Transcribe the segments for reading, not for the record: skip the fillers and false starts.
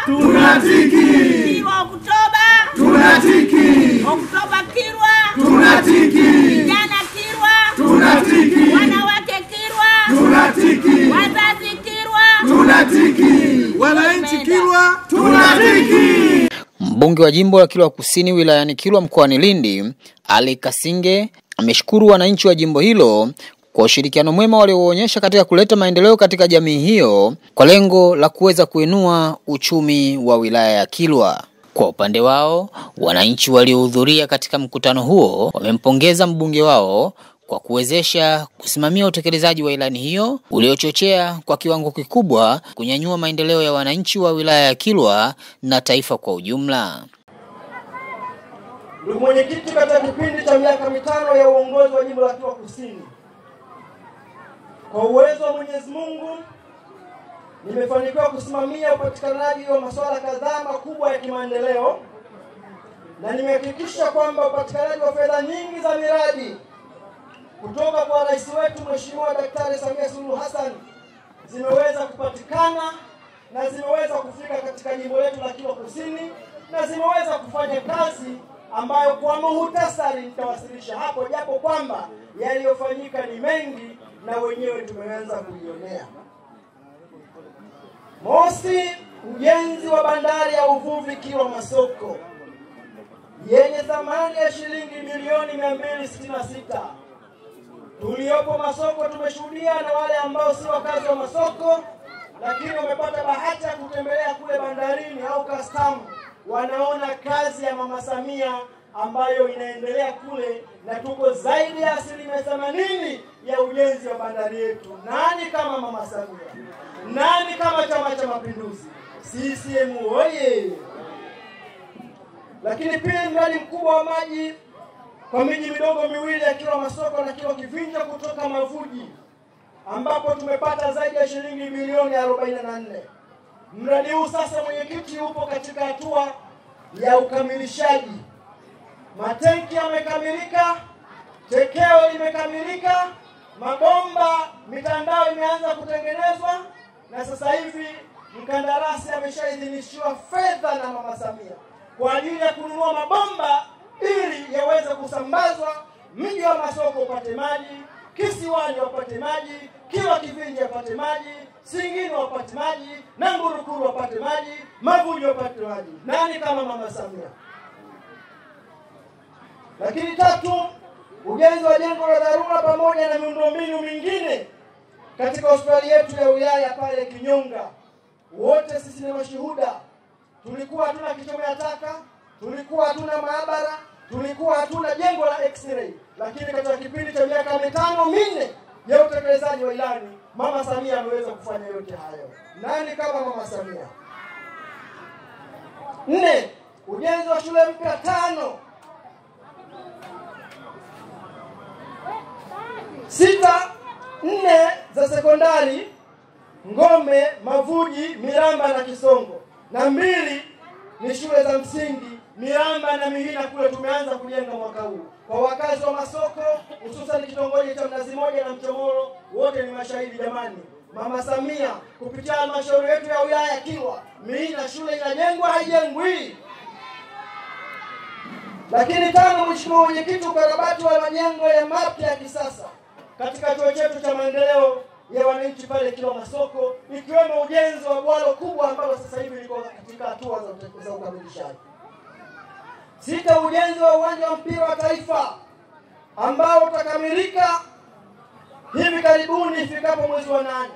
Tunatiki. Kilwa Oktoba. Tunatiki. Oktoba Kilwa. Tunatiki. Vijana Kilwa. Tunatiki. Wanawake Kilwa. Tunatiki. Wazazi Kilwa. Tunatiki. Wananchi Kilwa. Tunatiki. Mbunge wa jimbo la Kilwa Kusini wilayani Kilwa mkoani Lindi, Ali Kasinge, ameshukuru wananchi wa jimbo hilo kwa ushirikiano mwema walioonyesha katika kuleta maendeleo katika jamii hiyo kwa lengo la kuweza kuinua uchumi wa wilaya ya Kilwa. Kwa upande wao, wananchi waliohudhuria katika mkutano huo wamempongeza mbunge wao kwa kuwezesha kusimamia utekelezaji wa ilani hiyo uliochochea kwa kiwango kikubwa kunyanyua maendeleo ya wananchi wa wilaya ya Kilwa na taifa kwa ujumla. Ndugu mwenyekiti, katika kipindi cha miaka 5 ya uongozi wa jimbo la Kilwa Kusini, kwa uwezo wa Mwenyezi Mungu nimefanikiwa kusimamia upatikanaji wa masuala kadhaa makubwa ya kimaendeleo, na nimehakikisha kwamba upatikanaji wa fedha nyingi za miradi kutoka kwa rais wetu Mheshimiwa Daktari Samia Suluhu Hassan zimeweza kupatikana na zimeweza kufika katika jimbo letu la Kilwa Kusini na zimeweza kufanya kazi ambayo kwa muhtasari nitawasilisha hapo, japo kwamba yaliyofanyika ni mengi na wenyewe tumeanza kuionea. Mosi, ujenzi wa bandari ya uvuvi Kilwa Masoko yenye thamani ya shilingi milioni 266. Tuliopo Masoko tumeshuhudia, na wale ambao si wakazi wa Masoko lakini wamepata bahati ya kutembelea kule bandarini au kastamu, wanaona kazi ya Mama Samia ambayo inaendelea kule, na tuko zaidi ya 80% ya ujenzi wa bandari yetu. Nani kama Mama Samia? Nani kama Chama cha Mapinduzi? CCM oye! Lakini pia mradi mkubwa wa maji kwa miji midogo miwili ya Kilwa Masoko na Kilwa Kivinje kutoka Mavuji, ambapo tumepata zaidi ya shilingi milioni 44. Mradi huu sasa, mwenyekiti, upo katika hatua ya ukamilishaji. Matenki yamekamilika, tekeo limekamilika, mabomba, mitandao imeanza kutengenezwa, na sasa hivi mkandarasi ameshaidhinishiwa fedha na Mama Samia kwa ajili ya kununua mabomba ili yaweze kusambazwa, mji wa Masoko upate maji, Kisiwani wapate maji, Kilwa Kivinje wapate maji, Singini wapate maji, na Ngurukuru wapate maji, Mavuji wapate maji. Nani kama Mama Samia? Lakini tatu, ujenzi wa jengo la dharura pamoja na miundombinu mingine katika hospitali yetu ya wilaya pale Kinyonga. Wote sisi ni mashuhuda. Tulikuwa hatuna kichomea taka, tulikuwa hatuna maabara, tulikuwa hatuna jengo la x-ray, lakini katika kipindi cha miaka 5-4 ya utekelezaji wa ilani, Mama Samia ameweza kufanya yote hayo. Nani kama Mama Samia? 4, ujenzi wa shule mpya 5. 6, 4 za sekondari Ngome, Mavuji, Miramba na Kisongo, na 2 ni shule za msingi Miramba na Mihina kule tumeanza kujenga mwaka huu. Kwa wakazi wa Masoko, hususan kitongoji cha Mnazi Moja na Mchomoro, wote ni mashahidi jamani. Mama Samia kupitia halmashauri yetu ya wilaya ya Kilwa, Mihina shule inajengwa haijengwi? Lakini 5, Mheshimiwa Mwenyekiti, ukarabati wa majengo ya mapya ya kisasa katika chuo chetu cha maendeleo ya wananchi pale Kilwa Masoko, ikiwemo ujenzi wa bwalo kubwa ambalo sasa hivi liko katika hatua za ukamilishaji. 6, ujenzi wa uwanja wa mpira wa taifa ambao utakamilika hivi karibuni ifikapo mwezi wa 8.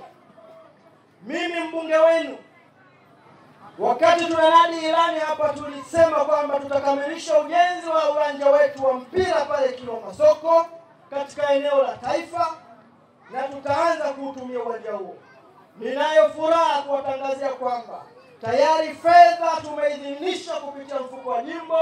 Mimi mbunge wenu, wakati tunanadi ilani hapa tulisema kwamba tutakamilisha ujenzi wa uwanja wetu wa mpira pale Kilwa Masoko katika eneo la taifa, na tutaanza kuutumia uwanja huo. Ninayo furaha kuwatangazia kwamba tayari fedha tumeidhinisha kupitia mfuko wa jimbo,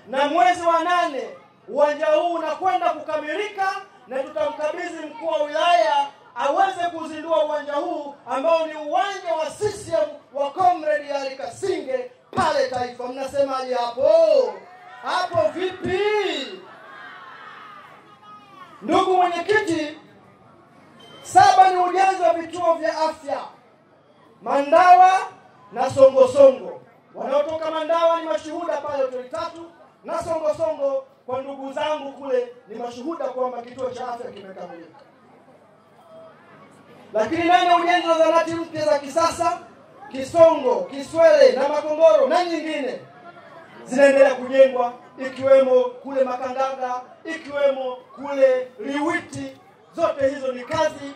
na mwezi wa 8 uwanja huu unakwenda kukamilika, na tutamkabidhi mkuu wa wilaya aweze kuzindua uwanja huu ambao ni uwanja wa CCM wa Comrade Ali Kasinge pale Taifa. Mnasemaje hapo? Hapo vipi? Ndugu mwenyekiti, 7 ni ujenzi wa vituo vya afya Mandawa, na Songosongo. Wanaotoka Mandawa ni mashuhuda pale hoteli tatu na Songosongo kwa ndugu zangu kule ni mashuhuda kwamba kituo cha afya kimekamilika. Lakini nane, ujenzi wa zahanati mpya za kisasa Kisongo, Kiswele na Makongoro na nyingine zinaendelea kujengwa, ikiwemo kule Makangaga, ikiwemo kule Liwiti. Zote hizo ni kazi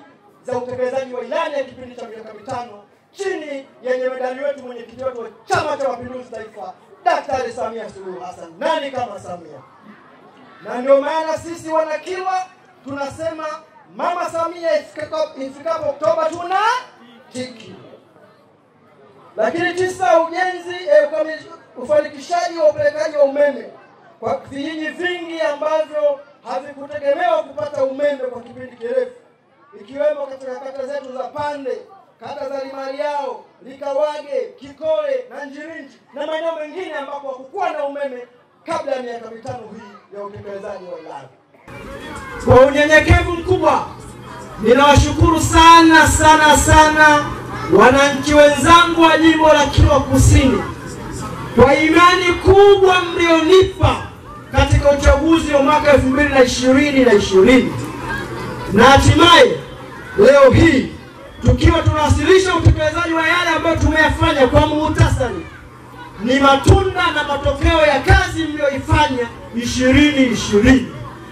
za utekelezaji wa ilani ya kipindi cha miaka 5 chini ya jemedari wetu mwenyekiti wetu wa Chama cha Mapinduzi Taifa, Daktari Samia Suluhu Hassan. Nani kama Samia? Na ndio maana sisi wanakilwa tunasema Mama Samia ifikapo Oktoba tuna tiki. Lakini 9, ujenzi ufanikishaji wa upelekaji wa umeme kwa vijiji vingi ambavyo havikutegemewa kupata umeme kwa kipindi kirefu, ikiwemo katika kata zetu za Pande, kata za Limaliao, Likawage, Kikole na Njirinji na maeneo mengine ambapo hakukuwa na umeme kabla ya miaka 5 hii ya utekelezaji wa ilani. Kwa unyenyekevu mkubwa ninawashukuru sana sana sana wananchi wenzangu wa jimbo la Kilwa Kusini kwa imani kubwa mlionipa katika uchaguzi wa mwaka 2020 na hatimaye leo hii tukiwa tunawasilisha utekelezaji wa yale ambayo tumeyafanya kwa muhtasari, ni matunda na matokeo ya kazi mlioifanya 2020.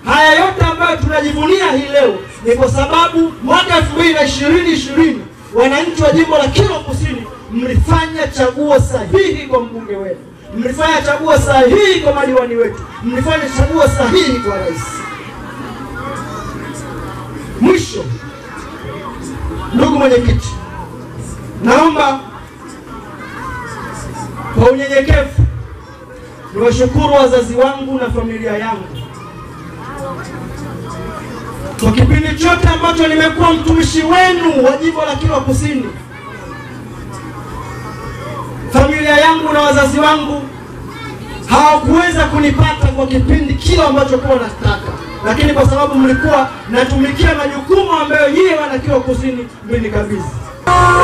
Haya yote ambayo tunajivunia hii leo ni kwa sababu mwaka 2020 wananchi wa jimbo la Kilwa Kusini mlifanya chaguo sahihi kwa mbunge wenu, mlifanya chaguo sahihi kwa madiwani wetu, mlifanya chaguo sahihi kwa rais. Mwisho, ndugu mwenyekiti, naomba kwa unyenyekevu niwashukuru wazazi wangu na familia yangu kwa kipindi chote ambacho nimekuwa mtumishi wenu wa jimbo la Kilwa Kusini. Familia yangu na wazazi wangu hawakuweza kunipata kwa kipindi kile ambacho kwa nataka, lakini kwa sababu mlikuwa natumikia majukumu ambayo yeye wana Kilwa Kusini mlinikabidhi.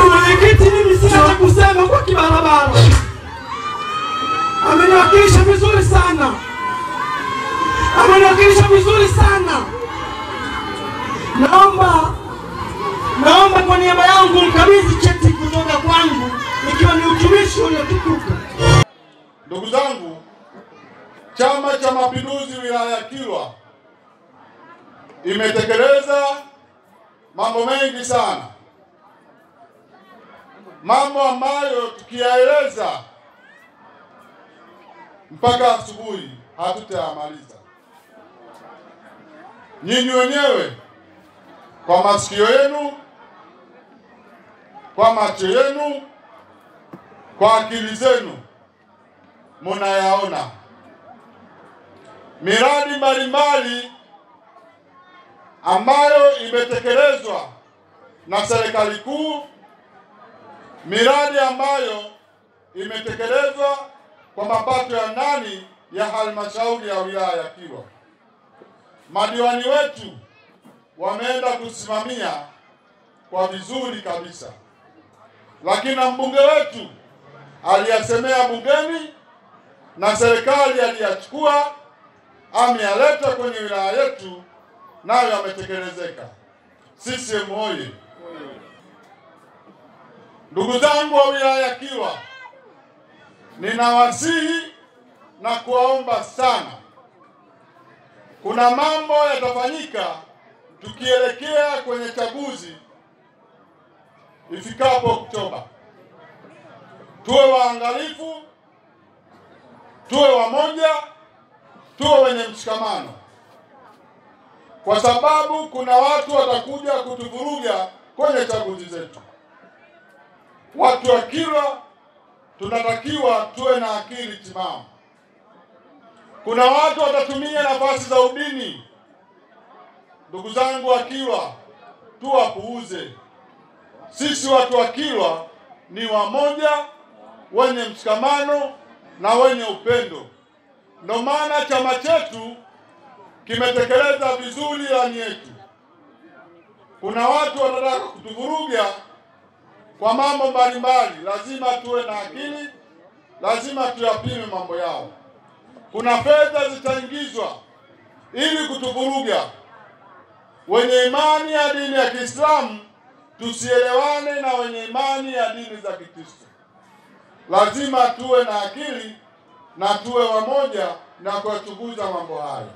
Mwenyekiti, mimi sina cha kusema kwa kibarabara. Ameniwakilisha vizuri sana. Ameniwakilisha vizuri sana. Naomba kwa niaba yangu mkabidhi cheti kutoka kwangu ikiwa ni utumishi uliotukuka. Ndugu zangu, Chama cha Mapinduzi wilaya ya Kilwa imetekeleza mambo mengi sana, mambo ambayo tukiyaeleza mpaka asubuhi hatutayamaliza. Nyinyi wenyewe kwa masikio yenu, kwa macho yenu, kwa akili zenu mnayaona miradi mbalimbali ambayo imetekelezwa na serikali kuu, miradi ambayo imetekelezwa kwa mapato ya ndani ya halmashauri ya wilaya ya Kilwa. Madiwani wetu wameenda kusimamia kwa vizuri kabisa, lakini na mbunge wetu aliyasemea bungeni na serikali aliyachukua ameyaleta kwenye wilaya yetu, nayo yametekelezeka. CCM oye! Ndugu zangu wa wilaya ya Kilwa, ninawasihi na kuwaomba sana, kuna mambo yatafanyika tukielekea kwenye chaguzi ifikapo Oktoba. Tuwe waangalifu, tuwe wamoja, tuwe wenye mshikamano, kwa sababu kuna watu watakuja kutuvuruga kwenye chaguzi zetu. Watu wa Kilwa tunatakiwa tuwe na akili timamu. Kuna watu watatumia nafasi za udini. Ndugu zangu wa Kilwa, tuwapuuze. Sisi watu wa Kilwa ni wamoja, wenye mshikamano na wenye upendo. Ndio maana chama chetu kimetekeleza vizuri ilani yetu. Kuna watu wanataka kutuvuruga kwa mambo mbalimbali. Lazima tuwe na akili, lazima tuyapime mambo yao. Kuna fedha zitaingizwa ili kutuvuruga. Wenye imani ya dini ya Kiislamu tusielewane na wenye imani ya dini za Kikristo. Lazima tuwe na akili na tuwe wamoja na kuyachunguza mambo hayo.